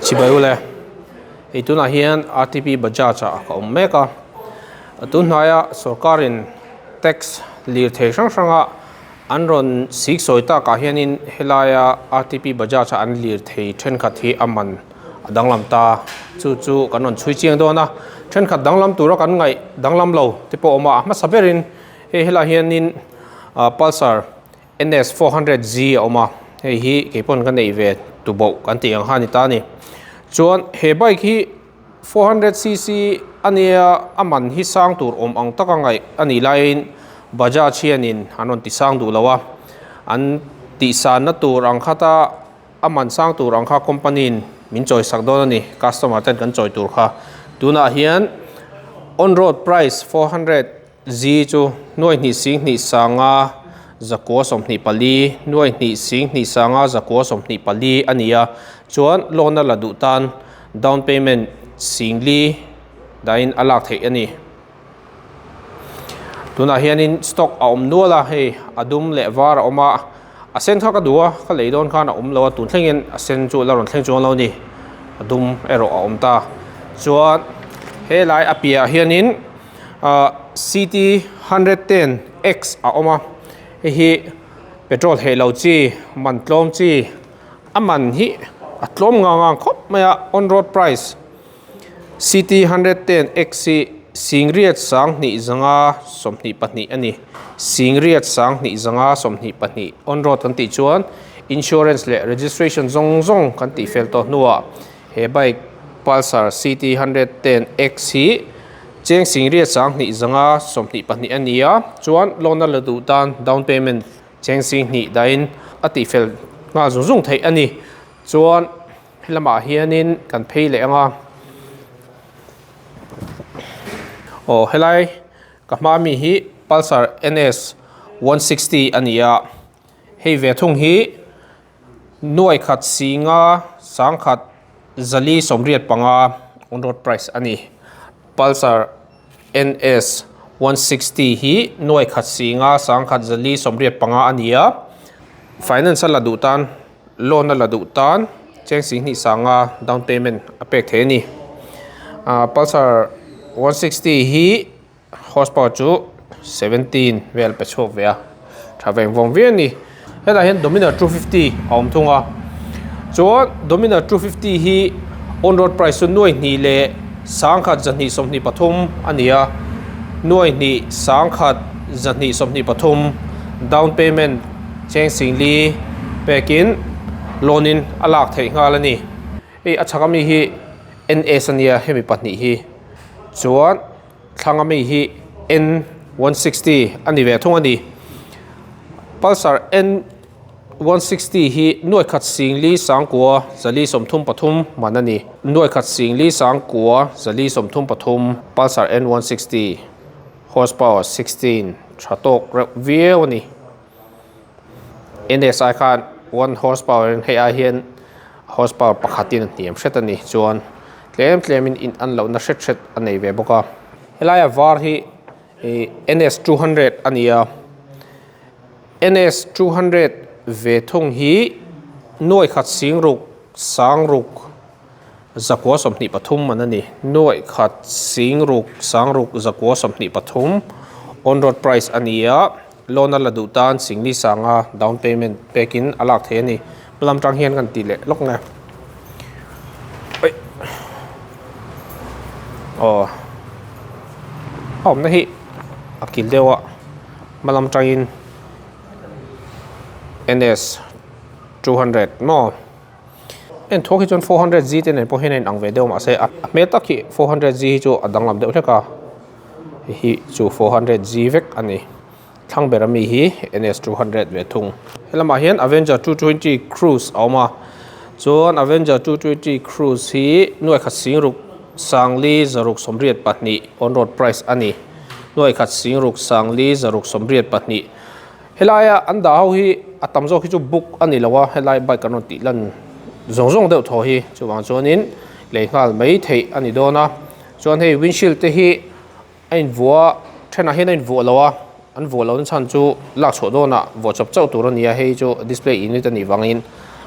Chibai ule hei tunah hian RTP Bajaj ah ka awm mek a tun hnaia sorkarin tax lirthei hrang hranga an rawn sik sawi takah hianin helaia RTP Bajaj a an lirthei thenkhat hi a man a danglam ta chu chu kan rawn chhui chiang dawn a thenkhat danglam tura kan ngaih danglam lo te pawh a awm a a hmasa berin hei helaiah hianin Pulsar NS 400 G a awm a, hei hi kei pawn ka neih ve tuboh kan tih ang kha a ni ta a ni. Chuan he bike hi 400 cc a nia a man hi sang tur awm ang taka ngaih a nih laiin Bajaj hianin an rawn ti sang duh lo a, an tihsanna tur ang khata a man sang tur ang kha company in min chawi sak dawn a ni, customer ten kan chawi tur kha. Tunah hian on road price 400 Zi chu nuai hnih sing hnih sanga zakua 24, nuai hnih sing hnih sanga zakua 24 a ni a, chuan loan a la duh tan down payment sing li dahin a lak theih a ni. Tunah hianin stock a awm nual a, hei a dum leh var a awm a, a sen kha ka duh a, ka lei dawn khan a awm lo a, tun thlengin a sen chu la rawn thleng chuang lo a ni, a dum erawh a awm ta. Chuan helai a piahah hianin. Ahh ct 110 x a awm a hei hi petrol heh lo chi man tlawm chi a man hi a tlawm ngang ngang khawp mai a on road price ct 110 x hi singriat sanghnih zanga 22 a ni singriat sanghnih zanga 22 on road kan tih chuan insurance leh registration zawng zawng kan tih fel tawh hnuah. He bike Pulsar CT 110 X hi cheng singriat 25 22 a ni a, chuan loan a la duh tan down payment cheng singhnih dahin a tihfel nghal zung zung theih a ni. Chuan helamah hianin kan phei leh ang a, aw helai ka hma mi hi Pulsar NS 160 a ni a, hei ve thung hi. Nuai khat singa sangkhat zali 85 on road price a ni. Pulsar NS 160 hi nuai khat singa sangkhat zali 85 a ni a. Finance a la duh tan loan a la duh tan cheng singhnih sanga down payment a pek thei a ni. Pulsar 160 hi Horsepower chu 17 vel pe chhuak ve a, tha veng vawng viau a ni. Hetah hian Dominar 250 a awm thung a, chuan Dominar 250 hi on road price chu nuai hnih leh sangkhat zahnih 23 a ni a, nuai hnih sangkhat zahnih 23 down payment cheng singli pekin loan in a lak theih nghal a ni. Hei a chhak ami hi NS a nia hemi pahnih hi chuan. Thlang ami hi N 160 a ni ve thung a ni. Pulsar N 160 hi nuai khat sing li sangkua zali 33 man a ni. Nuai khat sing li sangkua zali 33 Pulsar N 160 horsepower 16 tha tawk reuh viau a ni. NSI khan 1 horsepower in hei ai hian horsepower pakhatin a hniam hret a ni chuan tlem tlemin in an lohna hret hret a nei ve bawk a helaia var hi ih NS 200 a ni a NS 200 ve thung hi nuai khat sing ruk sang ruk zakua 23 man a ni nuai khat sing ruk sang ruk zakua 23 on road price a ni a. Loan a la duh tan singli sanga down payment pekin a lak thei a ni. Hmalam tang hian kan tih leh lawk nge. Aw a awmna hi a kil deuh a hmalam tangin NS 200 maw en thuak hi chuan 400 Z te nen pawh hian a inang ve deuh mahse a hmel tak hi 400 Z hi chu a danglam deuh hlek a. Hei hi chu 400 Z vek a ni thlang ber ami hi NS 200 ve thung. Helamah hian Avenger 220 Cruise a awm a chuan Avenger 220 Cruise hi nuai khat sing ruk sangli zaruk 82 on road price a ni nuai khat sing ruk sangli zaruk 82 helaia an dah ho hi a tam zawk hi chu book a ni lo a helai bike an rawn tih lan zawng zawng deuh thaw hi chuvang chuanin lei nghal mai theih a ni dawn a. Chuan hei windshield te hi a invuah thenah hian a invuah lo a, an vuah lohna chhan chu lak chhuah dawnah vuah chawp chauh tur a ni a, hei chu display unit a nih vangin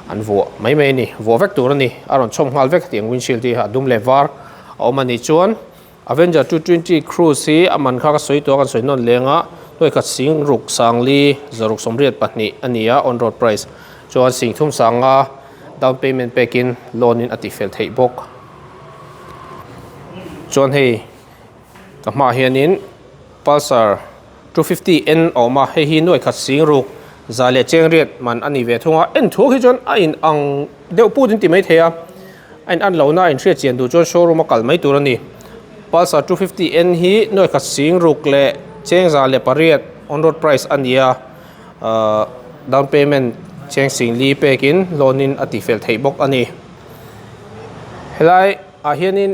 an vuah mai mai a ni vuah vek tur a ni a rawn chhawm nghal vek hetiang windshield hi a dum leh var a awm a nih chuan Avenger 220 Cruise hi a man kha ka sawi tawh a kan sawi nawn leng a nuai khat sing ruk sangli zaruk 82 a ni a on road price chuan sing thum sanga down payment pekin loan in a tihfel theih bawk chuan hei ka hmaah hianin Pulsar 250 N a awm a hei hi nuai khat sing ruk za leh cheng riat man a ni ve thung a en thuak hi chuan a in ang deuh put in ti maithei a. A in an lohna a inhriat chian duh chuan showroom a kal mai tur a ni. Pulsar 250 N hi nuai khat sing ruk leh cheng 108 on road price a ni a, ahh down payment cheng sing li pekin loan in a tihfel theih bawk a ni. Helai ah hianin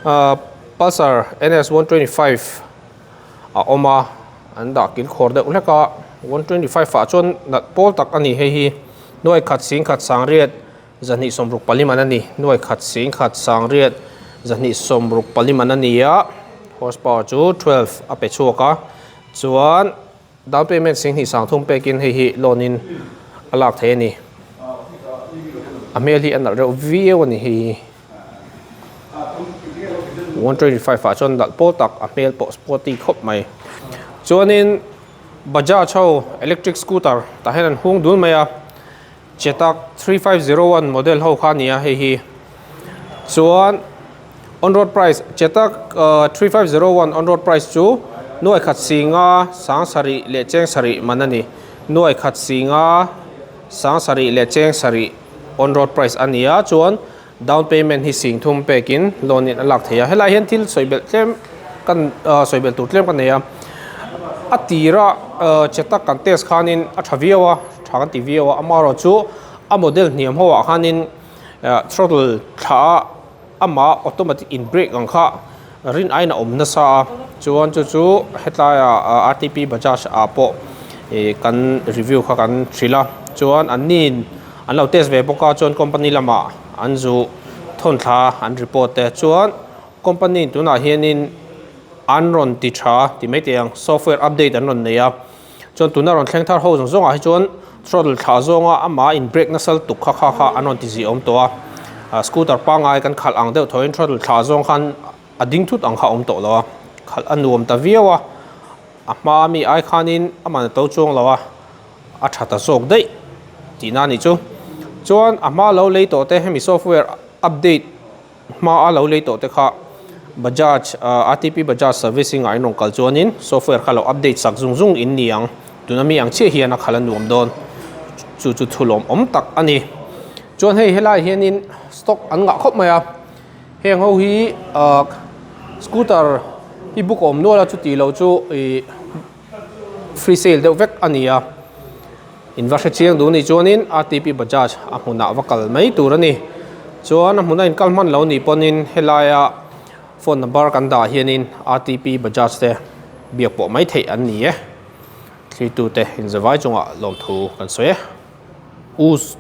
ahh Pulsar NS 125 a awm a, an dah kil khawr deuh hlek a, 125 ah chuan nalh pawl tak a ni hei hi nuai khat sing khat sang riat 264 man a ni. Nuai khat sing khat sang riat 264 man a ni a, horse power chu 12 a pe chhuak a, chuan down payment sing hnih sang thum pekin hei hi loan in a lak thei a ni. A hmel hi a nalh reuh viau a ni hei hi. 125 ah chuan nalh pawl tak a hmel pawh sporty khawp mai. Chuanin Bajaj ho electric scooter tah hian an hung dul mai a. Chetak 3501 model ho kha a ni a hei hi chuan on road price Chetak 3501 on road price chu nuai khat singa sang sarih leh cheng sarih man a ni nuai khat singa sang sarih leh cheng sarih on road price a ni a chuan down payment hi sing thum pekin loan in a lak thei a helai hian thil sawi belh tlem kan sawi belh tur tlem ka nei a a tira Chetak kan test khanin a tha viau a. Tha kan ti viau a, amaherawh chu a model hniam ho ah khanin throttle thla a amah automatic in brake ang kha rin aiin a awm nasa a, chuan chu chu hetlai ah RTP Bajaj ah pawh ih kan review kha kan hrilh a, chuan an ni in an lo test ve bawk a chuan company lamah an zuh thawn thla an report te chuan company tunah hianin an rawn ti tha ti mai teh ang software update an rawn nei a. Chuan tuna rawn thleng thar ho zawng zawngah hi chuan throttle thlah zawnga amah in brake nasal tuk kha kha kha an rawn ti zih awm tawh a, ah scooter pangngai kan khalh ang deuh thawiin throttle thlah zawng khan a ding thut ang kha a awm tawh lo a, khalh a nuam ta viau a, a hma ami ai khanin aman a to chuang lo a, a tha ta zawk daih tihna a nih chu. Chuan a hma lo lei tawh te hemi software update. Hma a lo lei tawh te kha Bajaj RTP Bajaj servicing ah in rawn kal chuanin software kha lo update sak zung zung in ni ang. Tuna mi ang chiah hian a khal a nuam dawn. Chu chu thu lawm awm tak a ni. Chuan hei helai hianin stock an ngah khawp mai a. Heng ho hi scooter hi book a awm nual a chuti lo chu ih free sale deuh vek a ni a. In va hre chiang duh nih chuanin RTP Bajaj a hmunah va kal mai tur a ni. Chuan a hmuna in kal hman lo nih pawnin helaia phone number kan dah hianin RTP Bajaj te biak pawh mai theih an ni e. Thlitu te inzavai chungah lawmthu kan sawi e. Us.